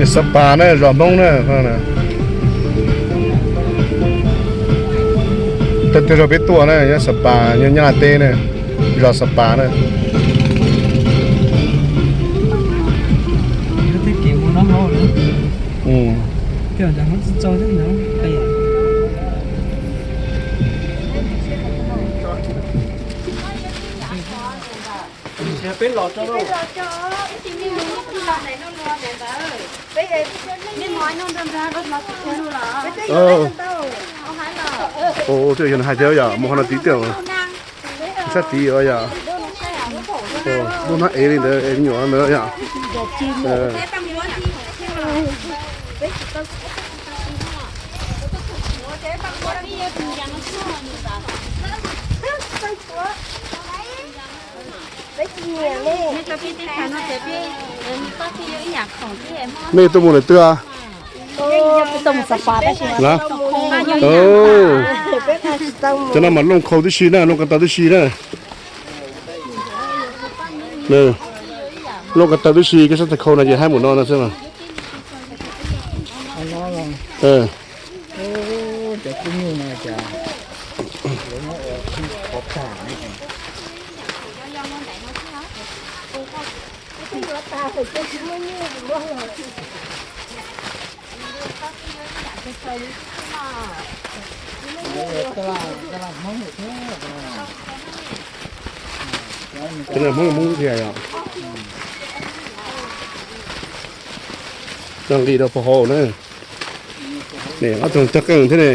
Xa Pas na, zos Hmoob na. Tag twg zog peb tuaj na, nyob Xa Pas, nyob Nyab Laj teb na, zos Xa Pas na. Twb yog hais tias yog mus qhov no tid tiag, sab tid yom. Lub hnab ev li ntawd, me nyuam ntawd yom. Nej tuaj mus lawm twg? Cov no mas looj khau tib si na, looj ko taw tib si na. Looj ko taw tib si, koj sab tes khau no ces haib mus no no xwb mas. Cov no Hmoob, Hmoob thiab yom. Coj nqi rau puag hauv na. Ob tug tawg qeej thiab ne.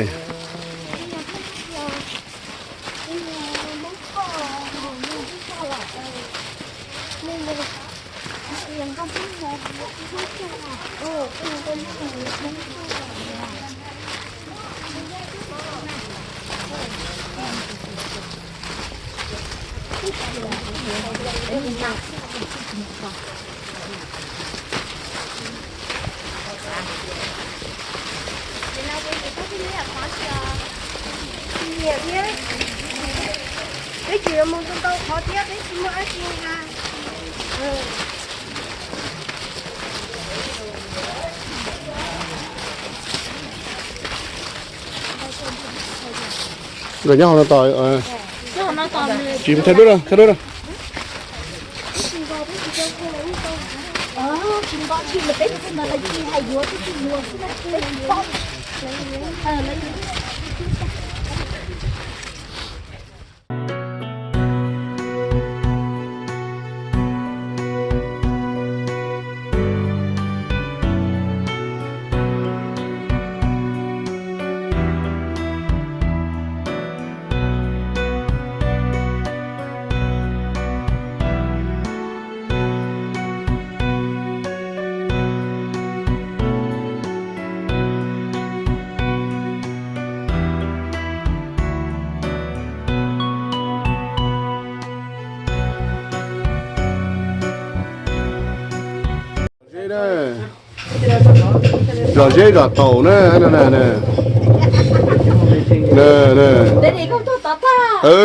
Nyiam thiab. Peb tsis mus ntau ntau qhov thiab, peb tsis muaj dab tsi nqa. Nkawd nyob hauv no tos. Tsis thaij duab, thaij duab. Zom zeb zom taum na.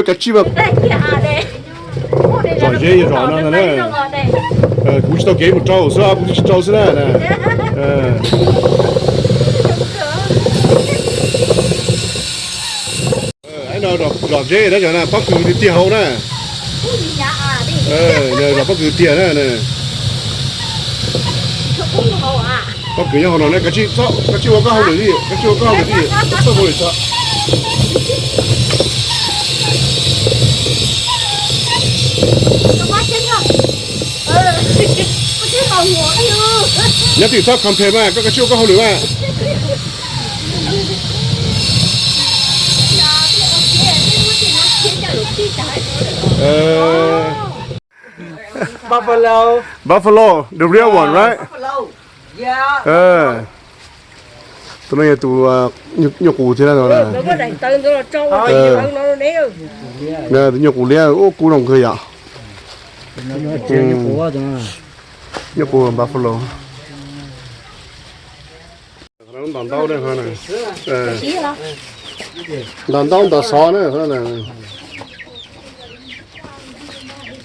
Kav tsij mas. Zom zeb yog zom no ntag na. Kuv tsis tau kev mus rau xwb, kuv tsis tau xwb na. Zom zeb na, pob kws tiag tiag hauv na. Zom pob kws tiag na. Pob kws nyob hauv no ne, kav tsij ua koj hauj lwm li, kav tsij ua koj hauj lwm li, txhob ua li txhob. Nyob twj ywm txhob compare mas, koj kav tsij ua koj hauj lwm mas. Buffalo, the real one, right? Tus no yog tus nyuj qus thiab na. Tus nyuj qus liab ub kub zoo kawg yom. Nyuj qus buffalo. Ntaus ntaub, ntaus ntaub ntaus xov na.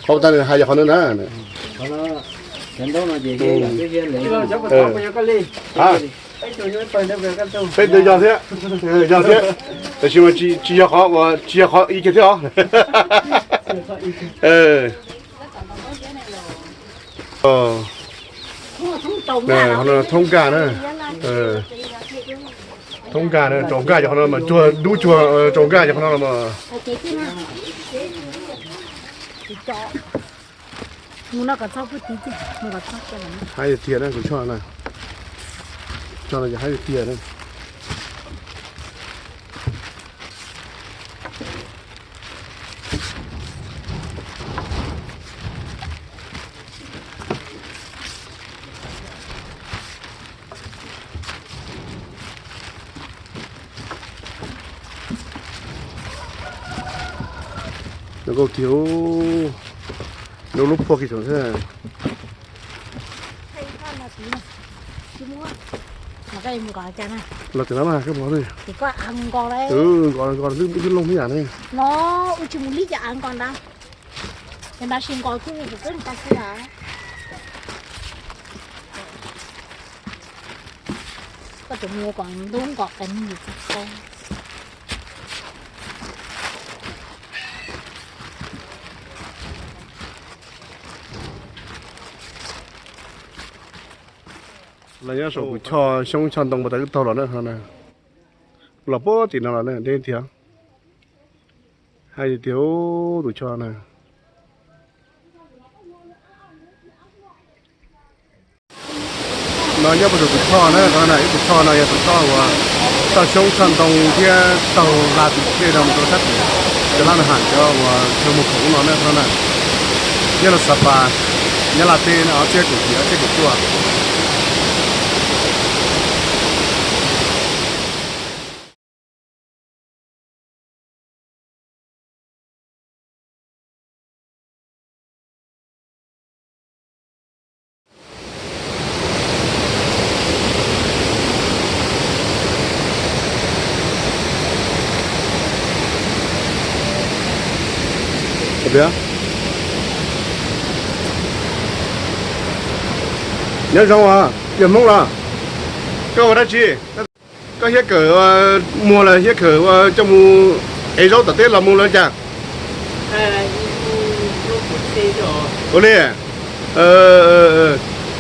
Qhov tas hais yog qhov no na. Peb tus yog thiab, yog thiab, tab sis mas tsis yog qhov uas tsis yog qhov ib kiag thiab os. Thoob nkaj na, thoob nkaj na, tsaus nkaj cov qhov no mas, cuag dub cuag, tsaus nkaj cov qhov no los mas. Haib tiag tiag na, kuv choj na, choj no ces haib tiag tiag na. Zoo nkauj kiag, lub lub phuaj kiag saum thiab. Los tim no mas koj pom, nkos nkos twb looj ib yam ne. No wb tsis mus li cas nkos ntawd, ces tab sis nkos kuj mus kuv twb mus tau xwb os. Koj tus mus kom ntub nkos qees me ntsis txog tau. Los nyob saum tus choj xyoob choj ntoo pas tas wb taug los na, los puag tim no los na, deb tiag. Haib tiag tus choj na. No nyob puag saum tus choj na, qhov no ib tus choj no yog tus choj uas toj xyoob toj ntoo thiab taug hla tim tsiaj no mus rau sab tim cov lab nram hav cov uas chaw mus khoom no na, qhov no na. Nyob rau Xab Pas, Nyab Laj teb no, ob txhiab kaum yim ob txhiab kaum cuaj. Nyob zoo os, yog Hmoob los? Koj ua dab tsi? Koj hiab kawm muag los hiab kawm ua coj mus ev zaub tom teb los mus los cas? Ua li,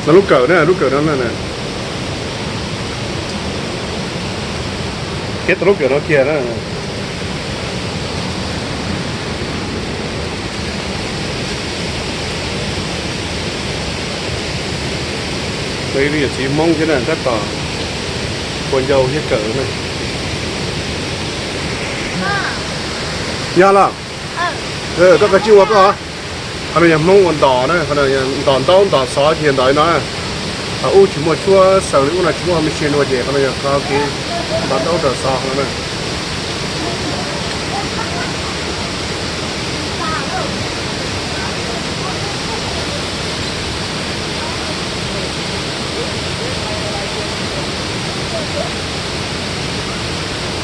no lub kawm na, lub kawm no na. Hiab tau lub kawm no kiag na. Yog txiv Hmoob thiab na, tab tom ua ncau hiab kawm na. Yog los? Koj koj tsij ua koj. Qhov no yog Hmoob ua ntos na, ntos ntaub ntos xov ces ntos li no. Qhov ub tsis muaj tshuab xaws li, ub no tsis muaj me ntsis dua ces qhov no yog qhov kev ntos ntaub ntos xov qhov no na.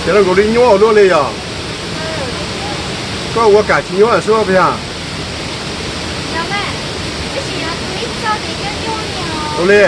Ces los nkaus li nyuaj ua luaj li yog. Koj ua kam tsis nyuaj xwb puas yog? Ua li.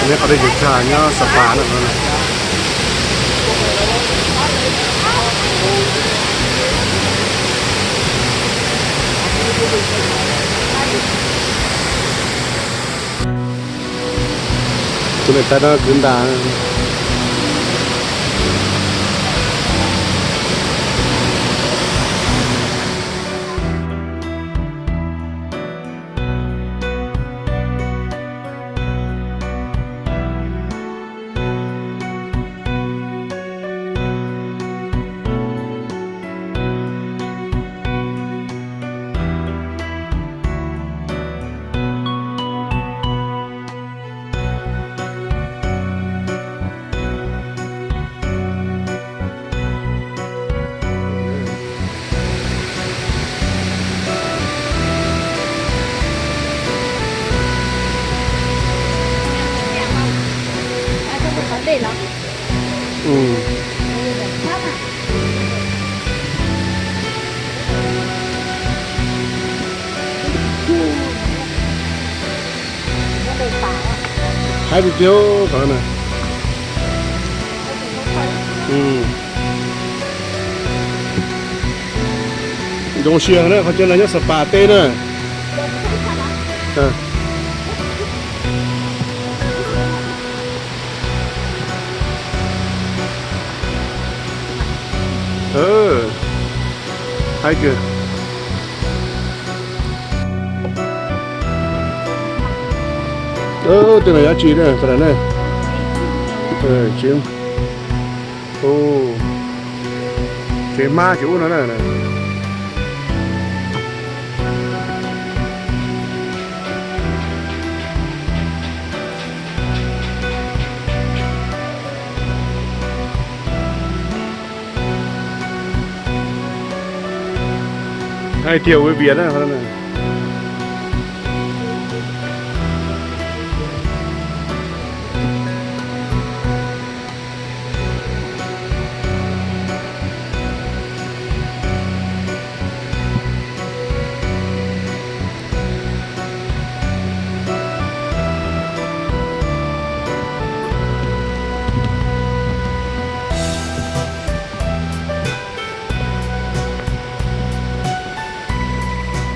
Neb qhov dej cog tsag nyob Xab Pas no. Tus niam tais no kwv ntas. Haib tiag tiag qhov no na. Zoo siab na, qhov chaw no nyob Sapa teb na. Haib kawg. Tej no yog tsi na, qhov no na. Tsev hmab ces ub no na. Hais tias ua vias na.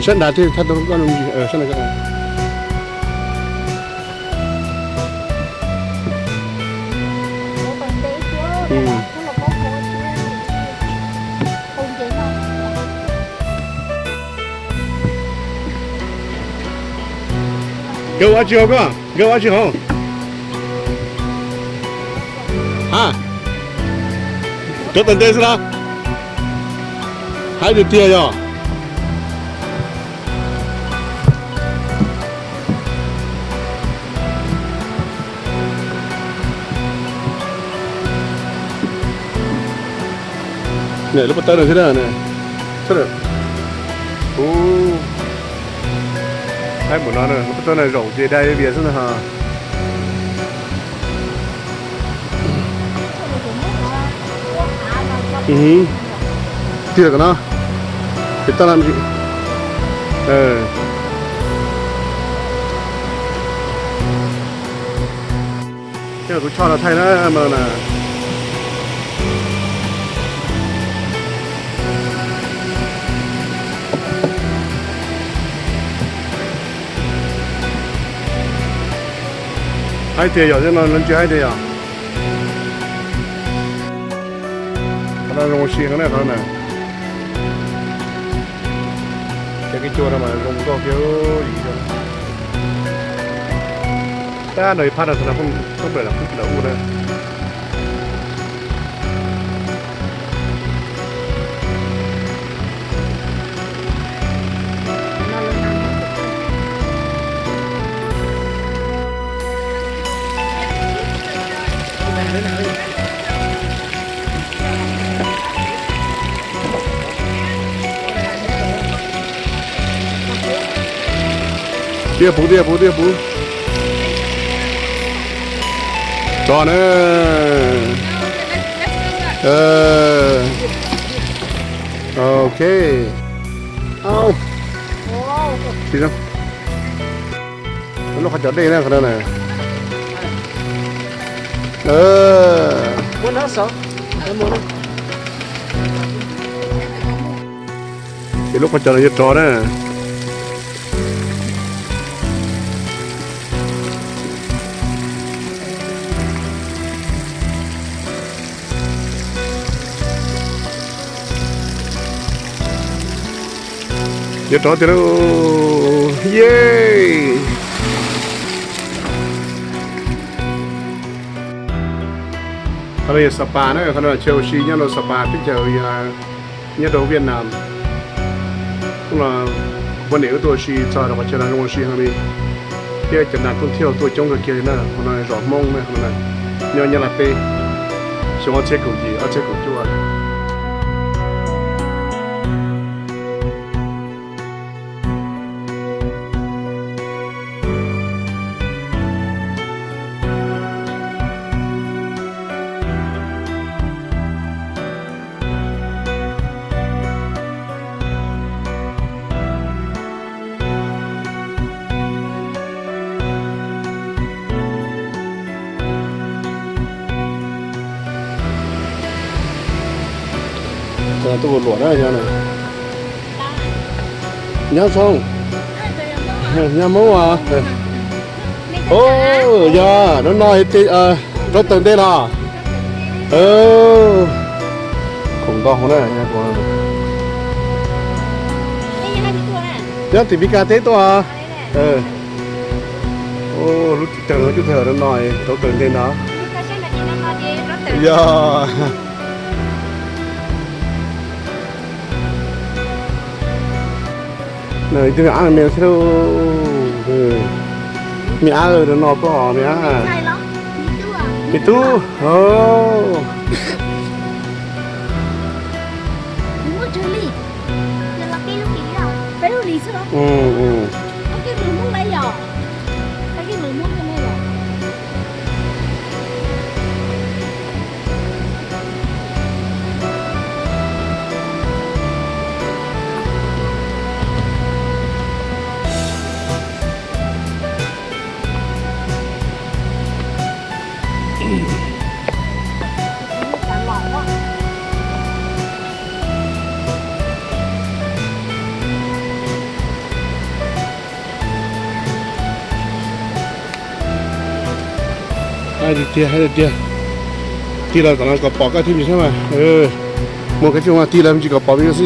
Sab nrad thiab, sab nrad. Nkawd ua dab tsi hauv koj? Nkawd ua dab tsi hauv? Ha, rov tau nte xwb los? Haib tiag tiag yog. Lub pob tawb no thiab na. Haib npaum no, lub pob tawb no zaum ces dai vias xwb na. Tiag kom no, ces toj no. Ces tus choj no thaij na, mas na. Haib tiag yog, no ntsis haib tiag yog. Qhov no zoo ua si heev na qhov no. Cov kev cua no mas zoo nkauj kiag. Tab no ib phab no thaum no pheej nplawm los pheej nplawm ub na. Tiaj puv, tiaj puv, tiaj puv. Tso na. Ok. Lub qhov cos dej na, qhov no na. Ces lub qhov cos no yuav rov na. Yuav rov tiag lauj. Ye. Qhov no yog Sapa na, qhov no chaw ua si nyob rau Sapa teb chaws, nyob rau Vietnam. Hnub no kuv poj niam wb tuaj ua si txog rau qhov chaw no zoo ua si heev li, thiab cov nas tuaj thiaj tuaj coob kawg kiag li na. Qhov no zos Hmoob na, qhov no nyob Nyab Laj teb, xyoo ob txhiab kaum yim ob txhiab kaum cuaj. Ua luam na, nyob Xyooj, nyob Hmoob as. Yog, hnub no rau taws ntej no. Khoom ntau na. Nyob tim Mes Kas teb tuaj. Lub caij no cub tag no rau taws ntej no. Yog. Ib tug me ab me thiab. Me ab rau no koj me ab. Me tub. Tiag tiag, tig los tom no kom pom koj thiaj li saib mas. Muaj koj tij mas tig los me ntsis kom pom me xwb.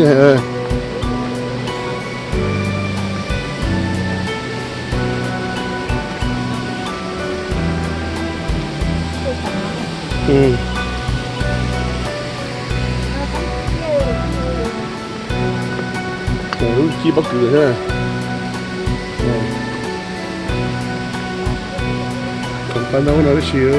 Lub cib pob kws thiab. Khoom pab ntaub no tab sis.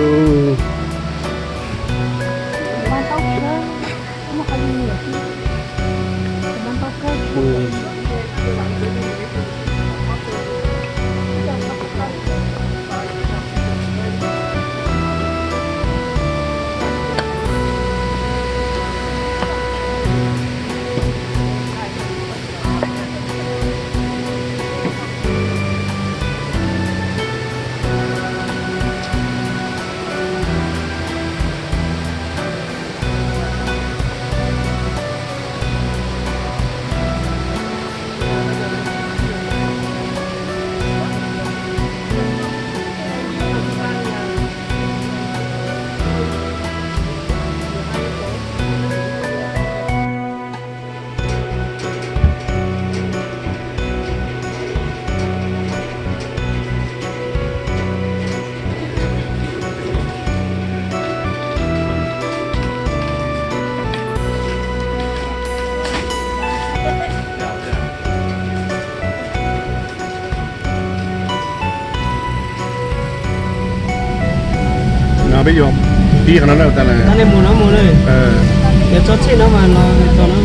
No peb yuav pib qhov no na, tas nej mus no mus na. Yuav tso tsij no mas los tso no.